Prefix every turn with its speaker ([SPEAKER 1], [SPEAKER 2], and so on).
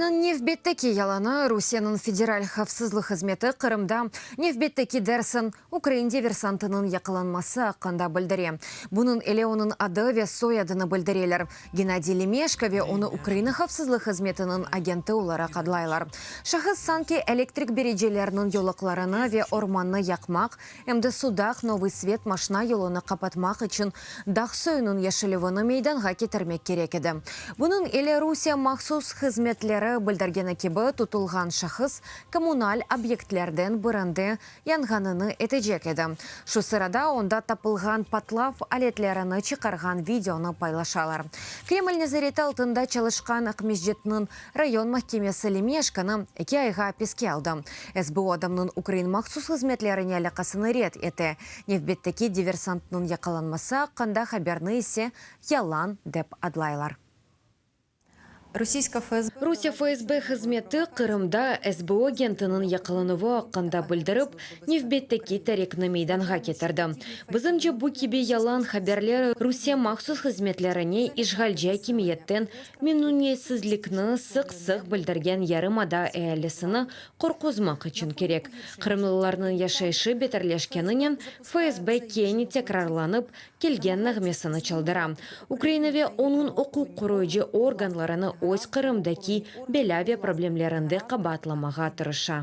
[SPEAKER 1] Kremlniñ nevbetteki yalanı, Rusiyeniñ Federal havfsızlıq hızmeti Qırımda nevbetteki dersiñ ukrain diversantınıñ yaqalanması aqqında bildire. Bunıñ ile onıñ adı ve soyadını bildireler, Gennadiy Lemeşko ve onı Ukraina havfsızlıq hızmetiniñ agenti olaraq adlaylar. Şahıs sanki elektrik bericilerniñ yolaqlarını ve ormannı yaqmaq, em de Sudaq, Novıy Svet maşna yolunı qapatmaq içün dağ soyunıñ yeşilüvini meydanğa ketirmek kerek edi. Bunıñ ile Rusiye mahsus hızmetleri bildirgeni kibi, tutulğan şahıs kommunal obyektlerden birinde yanğanını etecek edi. Şu sırada onda tapılğan patlav aletlerini çıqarğan videonı paylaşalar. Kreml nezareti altında çalışqan Aqmescitniñ rayon mahkemesi Lemeşkonı eki ayğa apiske aldı. SBU adamnıñ ukrain mahsus hızmetlerine alâqasını red ete, nevbetteki diversantnıñ yaqalanması aqqında haberni ise yalan dep adlaylar.
[SPEAKER 2] Rusiye FSB hızmeti Qırımda SBU agentiniñ yaqalanuvı aqqında bildirip, nevbetteki tarikni meydanğa ketirdi. Bizimce, bu kibi yalan haberler Rusiye mahsus hızmetlerine işğalci akimiyetten memnüniyetsizlikni sıq-sıq bildirgen yarımada ealisini qorquzmaq içün kerek. Qırımlılarnıñ yaşayışı beterleşkeninen FSB kene tekrarlanıp kelgen nağmesini çaldıra. Ukraina ve onıñ uquq qoruyıcı organlarını öz Qırımdaki belâ ve problemlerinde qabaatlamağa tırışa.